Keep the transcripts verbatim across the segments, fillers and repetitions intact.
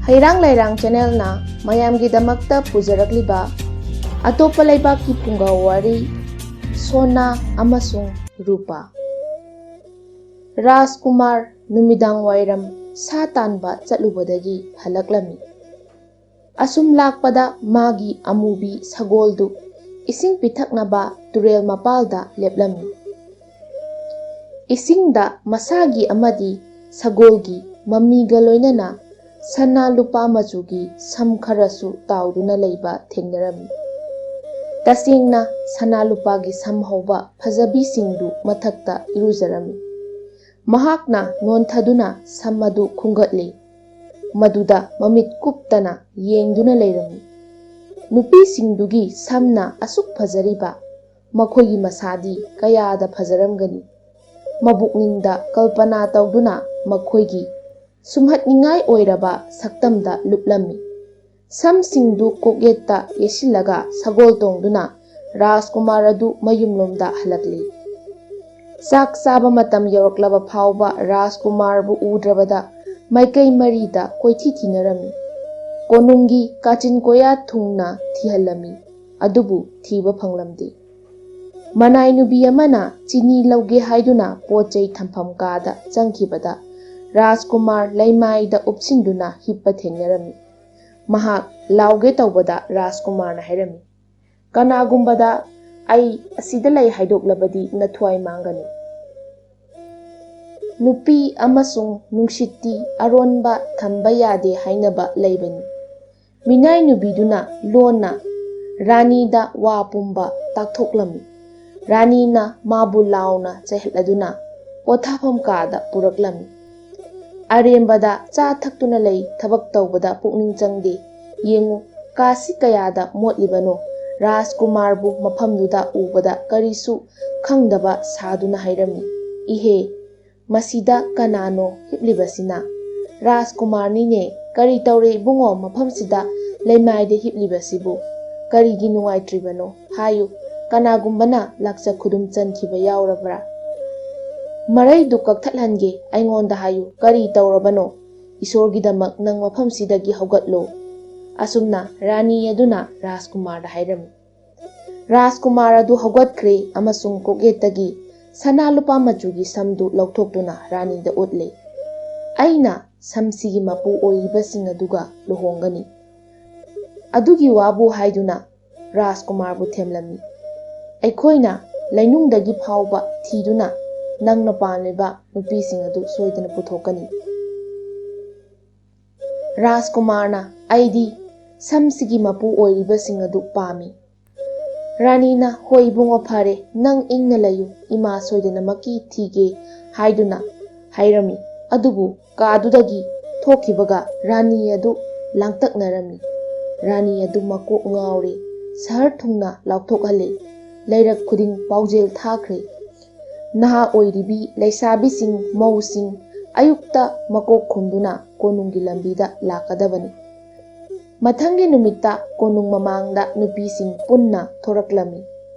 ꯍꯩꯔꯥꯡ ꯂꯩꯔꯥꯡ ꯆꯦꯅꯦꯜꯅ ꯃꯌꯥꯝꯒꯤꯗꯃꯛꯇ ꯄꯨꯖꯔꯛꯂꯤꯕ ꯑꯇꯣꯞꯄ ꯂꯩꯕꯥꯛꯀꯤ ꯐꯨꯡꯒꯥ ꯋꯥꯔꯤ, ꯁꯣꯅꯥ ꯑꯃꯁꯨꯡ ꯔꯨꯄꯥ꯫ ꯔꯥꯖꯀꯨꯃꯥꯔ ꯅꯨꯃꯤꯗꯥꯡ ꯋꯥꯏꯔꯝ ꯁꯥ ꯇꯥꯟꯕ ꯆꯠꯂꯨꯕꯗꯒꯤ ꯍꯜꯂꯛꯂꯝꯃꯤ꯫ ꯑꯁꯨꯝ ꯂꯥꯛꯄꯗ ꯃꯥꯒꯤ ꯑꯃꯨꯕꯤ ꯁꯒꯣꯜꯗꯨ ꯏꯁꯤꯡ ꯄꯤꯊꯛꯅꯕ ꯇꯨꯔꯦꯜ ꯃꯄꯥꯜꯗ ꯂꯦꯞꯂꯝꯃꯤ꯫ ꯏꯁꯤꯡꯗ ꯃꯁꯥꯒꯤ ꯑꯃꯗꯤ ꯁꯒꯣꯜꯒꯤ ꯃꯃꯤꯒ ꯂꯣꯏꯅꯅ ꯁꯅꯥ ꯂꯨꯄꯥ ꯃꯆꯨꯒꯤ ꯁꯝ ꯈꯔꯁꯨ ꯇꯥꯎꯗꯨꯅ ꯂꯩꯕ ꯊꯦꯡꯅꯔꯝꯃꯤ꯫ ꯇꯁꯦꯡꯅ ꯁꯅꯥ ꯂꯨꯄꯥꯒꯤ ꯁꯝ ꯍꯧꯕ ꯐꯖꯕꯤꯁꯤꯡꯗꯨ ꯃꯊꯛꯇ ꯏꯔꯨꯖꯔꯝꯃꯤ꯫ ꯃꯍꯥꯛꯅ ꯅꯣꯟꯊꯗꯨꯅ ꯁꯝ ꯑꯗꯨ ꯈꯨꯝꯒꯠꯂꯤ꯫ ꯃꯗꯨꯗ ꯃꯃꯤꯠ ꯀꯨꯞꯇꯅ ꯌꯦꯡꯗꯨꯅ ꯂꯩꯔꯝꯃꯤ꯫ ꯅꯨꯄꯤꯁꯤꯡꯗꯨꯒꯤ ꯁꯝꯅ ꯑꯁꯨꯛ ꯐꯖꯔꯤꯕ, ꯃꯈꯣꯏꯒꯤ ꯃꯁꯥꯗꯤ ꯀꯌꯥꯗ ꯐꯖꯔꯝꯒꯅꯤ꯫ ꯃꯕꯨꯛꯅꯤꯡꯗ ꯀꯜꯄꯅꯥ ꯇꯧꯗꯨꯅ ꯃꯈꯣꯏꯒꯤ ꯁꯨꯝꯍꯠꯅꯤꯡꯉꯥꯏ ꯑꯣꯏꯔꯕ ꯁꯛꯇꯝꯗ ꯂꯨꯞꯂꯝꯃꯤ꯫ ꯁꯝꯁꯤꯡꯗꯨ ꯀꯣꯛꯌꯦꯠꯇ ꯌꯩꯁꯤꯜꯂꯒ ꯁꯒꯣꯜ ꯇꯣꯡꯗꯨꯅ ꯔꯥꯖꯀꯨꯃꯥꯔ ꯑꯗꯨ ꯃꯌꯨꯝꯂꯣꯝꯗ ꯍꯜꯂꯛꯂꯤ꯫ ꯆꯥꯛ ꯆꯥꯕ ꯃꯇꯝ ꯌꯧꯔꯛꯂꯕ ꯐꯥꯎꯕ ꯔꯥꯖꯀꯨꯃꯥꯔꯕꯨ ꯎꯗ꯭ꯔꯕꯗ ꯃꯥꯏꯀꯩ ꯃꯔꯤꯗ ꯀꯣꯏꯊꯤ ꯊꯤꯅꯔꯝꯃꯤ꯫ ꯀꯣꯅꯨꯡꯒꯤ ꯀꯥꯆꯤꯟ ꯀꯣꯌꯥ ꯊꯨꯡꯅ ꯊꯤꯍꯜꯂꯝꯃꯤ, ꯑꯗꯨꯕꯨ ꯊꯤꯕ ꯐꯪꯂꯝꯗꯦ꯫ ꯃꯅꯥꯏ ꯅꯨꯄꯤ ꯑꯃꯅ ꯆꯤꯅꯤ ꯂꯧꯒꯦ ꯍꯥꯏꯗꯨꯅ ꯄꯣꯠ ꯆꯩ ꯊꯝꯐꯝ ꯀꯥꯗ ꯆꯪꯈꯤꯕꯗ ꯔꯥꯖꯀꯨꯃꯥꯔ ꯂꯩꯃꯥꯏꯗ ꯎꯞꯁꯤꯟꯗꯨꯅ ꯍꯤꯞꯄ ꯊꯦꯡꯅꯔꯝꯃꯤ꯫ ꯃꯍꯥꯛ ꯂꯥꯎꯒꯦ ꯇꯧꯕꯗ ꯔꯥꯖꯀꯨꯃꯥꯔꯅ ꯍꯥꯏꯔꯝꯃꯤ, "ꯀꯅꯥꯒꯨꯝꯕꯗ ꯑꯩ ꯑꯁꯤꯗ ꯂꯩ ꯍꯥꯏꯗꯣꯛꯂꯕꯗꯤ ꯅꯊ꯭ꯋꯥꯏ ꯃꯥꯡꯒꯅꯤ꯫" ꯅꯨꯄꯤ ꯑꯃꯁꯨꯡ ꯅꯨꯡꯁꯤꯠꯇꯤ ꯑꯔꯣꯟꯕ ꯊꯝꯕ ꯌꯥꯗꯦ ꯍꯥꯏꯅꯕ ꯂꯩꯕꯅꯤ꯫ ꯃꯤꯅꯥꯏ ꯅꯨꯄꯤꯗꯨꯅ ꯂꯣꯟꯅ ꯔꯥꯅꯤꯗ ꯋꯥ ꯄꯨꯝꯕ ꯇꯥꯛꯊꯣꯛꯂꯝꯃꯤ꯫ ꯔꯥꯅꯤꯅ ꯃꯥꯕꯨ ꯂꯥꯎꯅ ꯆꯩꯍꯠꯂꯗꯨꯅ ꯄꯣꯊꯥꯐꯝ ꯀꯥꯗ ꯄꯨꯔꯛꯂꯝꯃꯤ꯫ "ꯑꯔꯦꯝꯕꯗ ꯆꯥ ꯊꯛꯇꯨꯅ ꯂꯩ, ꯊꯕꯛ ꯇꯧꯕꯗ ꯄꯨꯛꯅꯤꯡ ꯆꯪꯗꯦ꯫ ꯌꯦꯡꯉꯨ, ꯀꯥꯁꯤ ꯀꯌꯥꯗ ꯃꯣꯠꯂꯤꯕꯅꯣ!" ꯔꯥꯖꯀꯨꯃꯥꯔꯕꯨ ꯃꯐꯝꯗꯨꯗ ꯎꯕꯗ ꯀꯔꯤꯁꯨ ꯈꯪꯗꯕ ꯁꯥꯗꯨꯅ ꯍꯥꯏꯔꯝꯃꯤ꯫ "ꯏꯍꯦ, ꯃꯁꯤꯗ ꯀꯅꯥꯅꯣ ꯍꯤꯞꯂꯤꯕꯁꯤꯅ?" "ꯔꯥꯖꯀꯨꯃꯥꯔꯅꯤꯅꯦ꯫ ꯀꯔꯤ ꯇꯧꯔꯦ ꯏꯕꯨꯡꯉꯣ, ꯃꯐꯝꯁꯤꯗ ꯂꯩꯃꯥꯏꯗ ꯍꯤꯞꯂꯤꯕꯁꯤꯕꯨ? ꯀꯔꯤꯒꯤ ꯅꯨꯡꯉꯥꯏꯇ꯭ꯔꯤꯕꯅꯣ? ꯍꯥꯏꯌꯨ, ꯀꯅꯥꯒꯨꯝꯕꯅ ꯂꯥꯛꯆ ꯈꯨꯗꯨꯝ ꯆꯟꯈꯤꯕ ꯌꯥꯎꯔꯕ꯭ꯔꯥ? ꯃꯔꯩꯗꯨ ꯀꯛꯊꯠꯍꯟꯒꯦ, ꯑꯩꯉꯣꯟꯗ ꯍꯥꯏꯌꯨ, ꯀꯔꯤ ꯇꯧꯔꯕꯅꯣ?" ꯏꯁꯣꯔꯒꯤꯗꯃꯛ ꯅꯪ ꯃꯐꯝꯁꯤꯗꯒꯤ ꯍꯧꯒꯠꯂꯣ꯫ ꯑꯁꯨꯝꯅ ꯔꯥꯅꯤ ꯑꯗꯨꯅ ꯔꯥꯖꯀꯨꯃꯥꯔꯗ ꯍꯥꯏꯔꯝꯃꯤ꯫ ꯔꯥꯖꯀꯨꯃꯥꯔ ꯑꯗꯨ ꯍꯧꯒꯠꯈ꯭ꯔꯦ ꯑꯃꯁꯨꯡ ꯀꯣꯛꯌꯦꯠꯇꯒꯤ ꯁꯅꯥ ꯂꯨꯄꯥ ꯃꯆꯨꯒꯤ ꯁꯝꯗꯨ ꯂꯧꯊꯣꯛꯇꯨꯅ ꯔꯥꯅꯤꯗ ꯎꯠꯂꯦ꯫ "ꯑꯩꯅ ꯁꯝꯁꯤꯒꯤ ꯃꯄꯨ ꯑꯣꯏꯔꯤꯕꯁꯤꯡ ꯑꯗꯨꯒ ꯂꯨꯍꯣꯡꯒꯅꯤ꯫ ꯑꯗꯨꯒꯤ ꯋꯥꯕꯨ ꯍꯥꯏꯗꯨꯅ ꯔꯥꯖꯀꯨꯃꯥꯔꯕꯨ ꯊꯦꯝꯂꯝꯃꯤ꯫ ꯑꯩꯈꯣꯏꯅ ꯂꯩꯅꯨꯡꯗꯒꯤ ꯐꯥꯎꯕ ꯊꯤꯗꯨꯅ ꯅꯪꯅ ꯄꯥꯝꯂꯤꯕ ꯅꯨꯄꯤꯁꯤꯡ ꯑꯗꯨ ꯁꯣꯏꯗꯅ ꯄꯨꯊꯣꯛꯀꯅꯤ꯫" ꯔꯥꯖꯀꯨꯃꯥꯔꯅ, "ꯑꯩꯗꯤ ꯁꯝꯁꯤꯒꯤ ꯃꯄꯨ ꯑꯣꯏꯔꯤꯕꯁꯤꯡ ꯑꯗꯨ ꯄꯥꯝꯃꯤ꯫" ꯔꯥꯅꯤꯅ, "ꯍꯣꯏ ꯏꯕꯨꯡꯉꯣ, ꯐꯔꯦ, ꯅꯪ ꯏꯪꯅ ꯂꯩꯌꯨ, ꯏꯃꯥ ꯁꯣꯏꯗꯅꯃꯛꯀꯤ ꯊꯤꯒꯦ" ꯍꯥꯏꯗꯨꯅ ꯍꯥꯏꯔꯝꯃꯤ꯫ ꯑꯗꯨꯕꯨ ꯀꯥꯗꯨꯗꯒꯤ ꯊꯣꯛꯈꯤꯕꯒ ꯔꯥꯅꯤ ꯑꯗꯨ ꯂꯥꯡꯇꯛꯅꯔꯝꯃꯤ꯫ ꯔꯥꯅꯤ ꯑꯗꯨ ꯃꯀꯣꯛ ꯉꯥꯎꯔꯦ꯫ ꯁꯍꯔ ꯊꯨꯡꯅ ꯂꯥꯎꯊꯣꯛꯍꯜꯂꯦ꯫ ꯂꯩꯔꯛ ꯈꯨꯗꯤꯡ ꯄꯥꯎꯖꯦꯜ ꯊꯥꯈ꯭ꯔꯦ꯫ ꯅꯍꯥ ꯑꯣꯏꯔꯤꯕꯤ ꯂꯩꯁꯥꯕꯤꯁꯤꯡ, ꯃꯧꯁꯤꯡ ꯑꯌꯨꯛꯇ ꯃꯀꯣꯛ ꯈꯨꯝꯗꯨꯅ ꯀꯣꯅꯨꯡꯒꯤ ꯂꯝꯕꯤꯗ ꯂꯥꯛꯀꯗꯕꯅꯤ꯫ ꯃꯊꯪꯒꯤ ꯅꯨꯃꯤꯠꯇ ꯀꯣꯅꯨꯡ ꯃꯃꯥꯡꯗ ꯅꯨꯄꯤꯁꯤꯡ ꯄꯨꯟꯅ ꯊꯣꯔꯛꯂꯝꯃꯤ꯫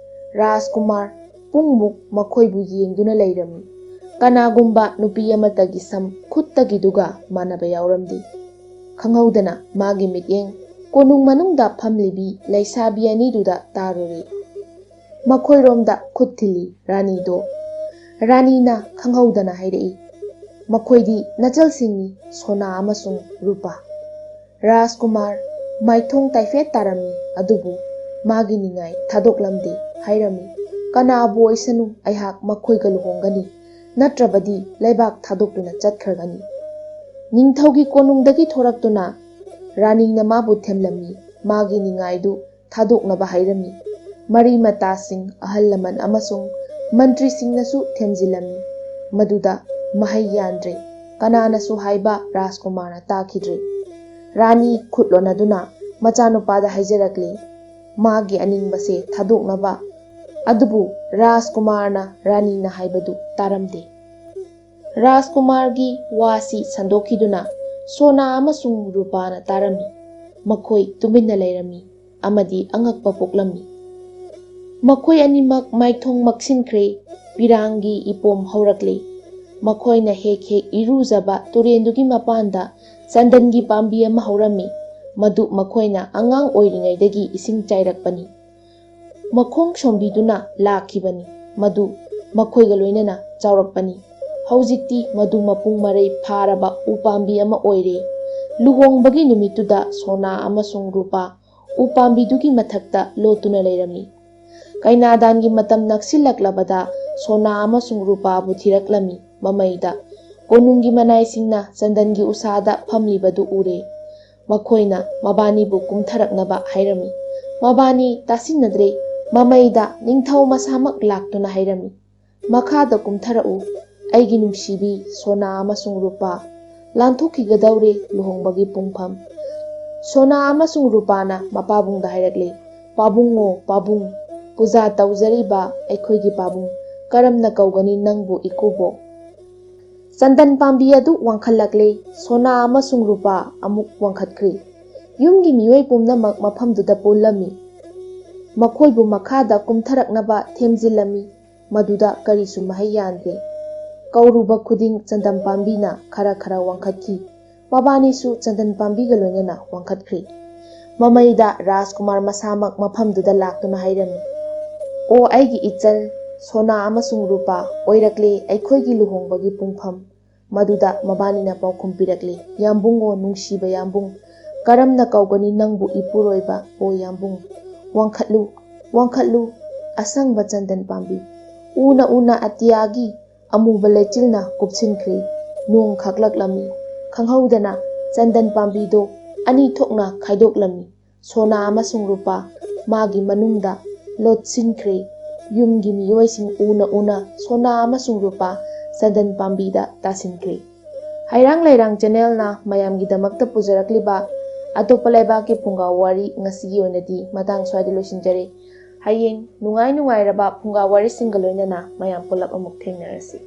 ꯔꯥꯖꯀꯨꯃꯥꯔ ꯄꯨꯡꯃꯨꯛ ꯃꯈꯣꯏꯕꯨ ꯌꯦꯡꯗꯨꯅ ꯂꯩꯔꯝꯃꯤ꯫ ꯀꯅꯥꯒꯨꯝꯕ ꯅꯨꯄꯤ ꯑꯃꯠꯇꯒꯤ ꯁꯝ ꯈꯨꯠꯇꯒꯤꯗꯨꯒ ꯃꯥꯟꯅꯕ ꯌꯥꯎꯔꯝꯗꯦ꯫ ꯈꯪꯍꯧꯗꯅ ꯃꯥꯒꯤ ꯃꯤꯠꯌꯦꯡ ꯀꯣꯅꯨꯡ ꯃꯅꯨꯡꯗ ꯐꯝꯂꯤꯕꯤ ꯂꯩꯁꯥꯕꯤ ꯑꯅꯤꯗꯨꯗ ꯇꯥꯔꯨꯔꯦ꯫ ꯃꯈꯣꯏꯔꯣꯝꯗ ꯈꯨꯠ ꯊꯤꯜꯂꯤ ꯔꯥꯅꯤꯗꯣ꯫ ꯔꯥꯅꯤꯅ ꯈꯪꯍꯧꯗꯅ ꯍꯥꯏꯔꯛꯏ, "ꯃꯈꯣꯏꯗꯤ ꯅꯆꯜꯁꯤꯡꯅꯤ, ꯁꯣꯅꯥ ꯑꯃꯁꯨꯡ ꯔꯨꯄꯥ꯫" ꯔꯥꯖꯀꯨꯃꯥꯔ ꯃꯥꯏꯊꯣꯡ ꯇꯥꯏꯐꯦꯠ ꯇꯥꯔꯝꯃꯤ, ꯑꯗꯨꯕꯨ ꯃꯥꯒꯤ ꯅꯤꯡꯉꯥꯏ ꯊꯥꯗꯣꯛꯂꯝꯗꯦ꯫ ꯍꯥꯏꯔꯝꯃꯤ, "ꯀꯅꯥꯕꯨ ꯑꯣꯏꯁꯅꯨ, ꯑꯩꯍꯥꯛ ꯃꯈꯣꯏꯒ ꯂꯨꯍꯣꯡꯒꯅꯤ, ꯅꯠꯇ꯭ꯔꯕꯗꯤ ꯂꯩꯕꯥꯛ ꯊꯥꯗꯣꯛꯇꯨꯅ ꯆꯠꯈ꯭ꯔꯒꯅꯤ꯫" ꯅꯤꯡꯊꯧꯒꯤ ꯀꯣꯅꯨꯡꯗꯒꯤ ꯊꯣꯔꯛꯇꯨꯅ ꯔꯥꯅꯤꯅ ꯃꯥꯕꯨ ꯊꯦꯝꯂꯝꯃꯤ꯫ ꯃꯥꯒꯤ ꯅꯤꯡꯉꯥꯏꯗꯨ ꯊꯥꯗꯣꯛꯅꯕ ꯍꯥꯏꯔꯝꯃꯤ꯫ ꯃꯔꯤ ꯃꯇꯥꯁꯤꯡ, ꯑꯍꯜ ꯂꯃꯟ ꯑꯃꯁꯨꯡ ꯃꯟꯇ꯭ꯔꯤꯁꯤꯡꯅꯁꯨ ꯊꯦꯝꯖꯤꯜꯂꯝꯃꯤ꯫ ꯃꯗꯨꯗ ꯃꯍꯩ ꯌꯥꯟꯗ꯭ꯔꯦ꯫ ꯀꯅꯥꯅꯁꯨ ꯍꯥꯏꯕ ꯔꯥꯖꯀꯨꯃꯥꯔꯅ ꯇꯥꯈꯤꯗ꯭ꯔꯦ꯫ ꯔꯥꯅꯤ ꯈꯨꯠ ꯂꯣꯟꯅꯗꯨꯅ ꯃꯆꯥꯅꯨꯄꯥꯗ ꯍꯥꯏꯖꯔꯛꯂꯤ, ꯃꯥꯒꯤ ꯑꯅꯤꯡꯕꯁꯦ ꯊꯥꯗꯣꯛꯅꯕ꯫ ꯑꯗꯨꯕꯨ ꯔꯥꯖꯀꯨꯃꯥꯔꯅ ꯔꯥꯅꯤꯅ ꯍꯥꯏꯕꯗꯨ ꯇꯥꯔꯝꯗꯦ꯫ ꯔꯥꯖꯀꯨꯃꯥꯔꯒꯤ ꯋꯥꯁꯤ ꯁꯟꯗꯣꯛꯈꯤꯗꯨꯅ ꯁꯣꯅꯥ ꯑꯃꯁꯨꯡ ꯔꯨꯄꯥꯅ ꯇꯥꯔꯝꯃꯤ꯫ ꯃꯈꯣꯏ ꯇꯨꯃꯤꯟꯅ ꯂꯩꯔꯝꯃꯤ ꯑꯃꯗꯤ ꯑꯉꯛꯄ ꯄꯣꯛꯂꯝꯃꯤ꯫ ꯃꯈꯣꯏ ꯑꯅꯤꯃꯛ ꯃꯥꯏꯊꯣꯡ ꯃꯛꯁꯤꯟꯈ꯭ꯔꯦ꯫ ꯄꯤꯔꯥꯡꯒꯤ ꯏꯄꯣꯝ ꯍꯧꯔꯛꯂꯦ꯫ ꯃꯈꯣꯏꯅ ꯍꯦꯛ ꯍꯦꯛ ꯏꯔꯨꯖꯕ ꯇꯨꯔꯦꯟꯗꯨꯒꯤ ꯃꯄꯥꯟꯗ ꯆꯟꯗꯟꯒꯤ ꯄꯥꯝꯕꯤ ꯑꯃ ꯍꯧꯔꯝꯃꯤ꯫ ꯃꯗꯨ ꯃꯈꯣꯏꯅ ꯑꯉꯥꯡ ꯑꯣꯏꯔꯤꯉꯩꯗꯒꯤ ꯏꯁꯤꯡ ꯆꯥꯏꯔꯛꯄꯅꯤ꯫ ꯃꯈꯣꯡ ꯁꯣꯝꯕꯤꯗꯨꯅ ꯂꯥꯛꯈꯤꯕꯅꯤ꯫ ꯃꯗꯨ ꯃꯈꯣꯏꯒ ꯂꯣꯏꯅꯅ ꯆꯥꯎꯔꯛꯄꯅꯤ꯫ ꯍꯧꯖꯤꯛꯇꯤ ꯃꯗꯨ ꯃꯄꯨꯡ ꯃꯔꯩ ꯐꯥꯔꯕ ꯎꯄꯥꯝꯕꯤ ꯑꯃ ꯑꯣꯏꯔꯦ꯫ ꯂꯨꯍꯣꯡꯕꯒꯤ ꯅꯨꯃꯤꯠꯇꯨꯗ ꯁꯣꯅꯥ ꯑꯃꯁꯨꯡ ꯔꯨꯄꯥ ꯎꯄꯥꯝꯕꯤꯗꯨꯒꯤ ꯃꯊꯛꯇ ꯂꯣꯠꯇꯨꯅ ꯂꯩꯔꯝꯃꯤ꯫ ꯀꯩꯅꯥꯗꯥꯟꯒꯤ ꯃꯇꯝ ꯅꯛꯁꯤꯜꯂꯛꯂꯕꯗ ꯁꯣꯅꯥ ꯑꯃꯁꯨꯡ ꯔꯨꯄꯥꯕꯨ ꯊꯤꯔꯛꯂꯝꯃꯤ꯫ ꯃꯃꯩꯗ ꯀꯣꯅꯨꯡꯒꯤ ꯃꯅꯥꯏꯁꯤꯡꯅ ꯆꯟꯗꯟꯒꯤ ꯎꯁꯥꯗ ꯐꯝꯂꯤꯕꯗꯨ ꯎꯔꯦ꯫ ꯃꯈꯣꯏꯅ ꯃꯕꯥꯅꯤꯕꯨ ꯀꯨꯝꯊꯔꯛꯅꯕ ꯍꯥꯏꯔꯝꯃꯤ꯫ ꯃꯕꯥꯅꯤ ꯇꯥꯁꯤꯟꯅꯗ꯭ꯔꯦ꯫ ꯃꯃꯩꯗ ꯅꯤꯡꯊꯧ ꯃꯁꯥꯃꯛ ꯂꯥꯛꯇꯨꯅ ꯍꯥꯏꯔꯝꯃꯤ, "ꯃꯈꯥꯗ ꯀꯨꯝꯊꯔꯛꯎ, ꯑꯩꯒꯤ ꯅꯨꯡꯁꯤꯕꯤ ꯁꯣꯅꯥ ꯑꯃꯁꯨꯡ ꯔꯨꯄꯥ꯫ ꯂꯥꯟꯊꯣꯛꯈꯤꯒꯗꯧꯔꯦ ꯂꯨꯍꯣꯡꯕꯒꯤ ꯄꯨꯡꯐꯝ꯫" ꯁꯣꯅꯥ ꯑꯃꯁꯨꯡ ꯔꯨꯄꯥꯅ ꯃꯄꯥꯕꯨꯡꯗ ꯍꯥꯏꯔꯛꯂꯦ, "ꯄꯥꯕꯨꯡꯉꯣ, ꯄꯥꯕꯨꯡ, ꯄꯨꯖꯥ ꯇꯧꯖꯔꯤꯕ ꯑꯩꯈꯣꯏꯒꯤ ꯄꯥꯕꯨꯡ, ꯀꯔꯝꯅ ꯀꯧꯒꯅꯤ ꯅꯪꯕꯨ ꯏꯀꯨꯕꯣꯛ?" ꯆꯟꯗꯟ ꯄꯥꯝꯕꯤ ꯑꯗꯨ ꯋꯥꯡꯈꯠꯂꯛꯂꯦ꯫ ꯁꯣꯅꯥ ꯑꯃꯁꯨꯡ ꯔꯨꯄꯥ ꯑꯃꯨꯛ ꯋꯥꯡꯈꯠꯈ꯭ꯔꯦ꯫ ꯌꯨꯝꯒꯤ ꯃꯤꯑꯣꯏ ꯄꯨꯝꯅꯃꯛ ꯃꯐꯝꯗꯨꯗ ꯄꯨꯜꯂꯝꯃꯤ꯫ ꯃꯈꯣꯏꯕꯨ ꯃꯈꯥꯗ ꯀꯨꯝꯊꯔꯛꯅꯕ ꯊꯦꯝꯖꯤꯜꯂꯝꯃꯤ꯫ ꯃꯗꯨꯗ ꯀꯔꯤꯁꯨ ꯃꯍꯩ ꯌꯥꯟꯗꯦ꯫ ꯀꯧꯔꯨꯕ ꯈꯨꯗꯤꯡ ꯆꯟꯗꯟ ꯄꯥꯝꯕꯤꯅ ꯈꯔ ꯈꯔ ꯋꯥꯡꯈꯠꯈꯤ꯫ ꯃꯕꯥꯅꯤꯁꯨ ꯆꯟꯗꯟ ꯄꯥꯝꯕꯤꯒ ꯂꯣꯏꯅꯅ ꯋꯥꯡꯈꯠꯈ꯭ꯔꯦ꯫ ꯃꯃꯩꯗ ꯔꯥꯖꯀꯨꯃꯥꯔ ꯃꯁꯥꯃꯛ ꯃꯐꯝꯗꯨꯗ ꯂꯥꯛꯇꯨꯅ ꯍꯥꯏꯔꯝꯃꯤ, "ꯑꯣ ꯑꯩꯒꯤ ꯏꯆꯜ, ꯁꯣꯅꯥ ꯑꯃꯁꯨꯡ ꯔꯨꯄꯥ, ꯑꯣꯏꯔꯛꯂꯦ ꯑꯩꯈꯣꯏꯒꯤ ꯂꯨꯍꯣꯡꯕꯒꯤ ꯄꯨꯡꯐꯝ꯫" ꯃꯗꯨꯗ ꯃꯕꯥꯅꯤꯅ ꯄꯥꯎꯈꯨꯝ ꯄꯤꯔꯛꯂꯤ, "ꯌꯥꯝꯕꯨꯡꯉꯣ, ꯅꯨꯡꯁꯤꯕ ꯌꯥꯝꯕꯨꯡ, ꯀꯔꯝꯅ ꯀꯧꯒꯅꯤ ꯅꯪꯕꯨ ꯏꯄꯨꯔꯣꯏꯕ? ꯑꯣ ꯌꯥꯝꯕꯨꯡ, ꯋꯥꯡꯈꯠꯂꯨ, ꯋꯥꯡꯈꯠꯂꯨ, ꯑꯁꯪꯕ ꯆꯟꯗꯟ ꯄꯥꯝꯕꯤ꯫" ꯎꯅ ꯎꯅ ꯑꯇꯤꯌꯥꯒꯤ ꯑꯃꯨꯕ ꯂꯩꯆꯤꯜꯅ ꯀꯨꯞꯁꯤꯟꯈ꯭ꯔꯦ꯫ ꯅꯣꯡ ꯈꯥꯛꯂꯛꯂꯝꯃꯤ꯫ ꯈꯪꯍꯧꯗꯅ ꯆꯟꯗꯟ ꯄꯥꯝꯕꯤꯗꯣ ꯑꯅꯤ ꯊꯣꯛꯅ ꯈꯥꯏꯗꯣꯛꯂꯝꯃꯤ꯫ ꯁꯣꯅꯥ ꯑꯃꯁꯨꯡ ꯔꯨꯄꯥ ꯃꯥꯒꯤ ꯃꯅꯨꯡꯗ ꯂꯣꯠꯁꯤꯟꯈ꯭ꯔꯦ꯫ ꯌꯨꯝꯒꯤ ꯃꯤꯑꯣꯏꯁꯤꯡ ꯎꯅ ꯎꯅ ꯁꯣꯅꯥ ꯑꯃꯁꯨꯡ ꯔꯨꯄꯥ ꯆꯟꯗꯟ ꯄꯥꯝꯕꯤꯗ ꯇꯥꯁꯤꯟꯈ꯭ꯔꯦ꯫ ꯍꯩꯔꯥꯡ ꯂꯩꯔꯥꯡ ꯆꯦꯅꯦꯜꯅ ꯃꯌꯥꯝꯒꯤꯗꯃꯛꯇ ꯄꯨꯖꯔꯛꯂꯤꯕ ꯑꯇꯣꯞꯄ ꯂꯩꯕꯥꯛꯀꯤ ꯐꯨꯡꯒꯥ ꯋꯥꯔꯤ ꯉꯁꯤꯒꯤ ꯑꯣꯏꯅꯗꯤ ꯃꯇꯥꯡ ꯁ꯭ꯋꯥꯏꯗ ꯂꯣꯏꯁꯤꯟꯖꯔꯦ꯫ ꯍꯌꯦꯡ ꯅꯨꯡꯉꯥꯏ ꯅꯨꯡꯉꯥꯏꯔꯕ ꯐꯨꯡꯒꯥ ꯋꯥꯔꯤꯁꯤꯡꯒ ꯂꯣꯏꯅꯅ ꯃꯌꯥꯝ ꯄꯨꯂꯞ ꯑꯃꯨꯛ ꯊꯦꯡꯅꯔꯁꯤ꯫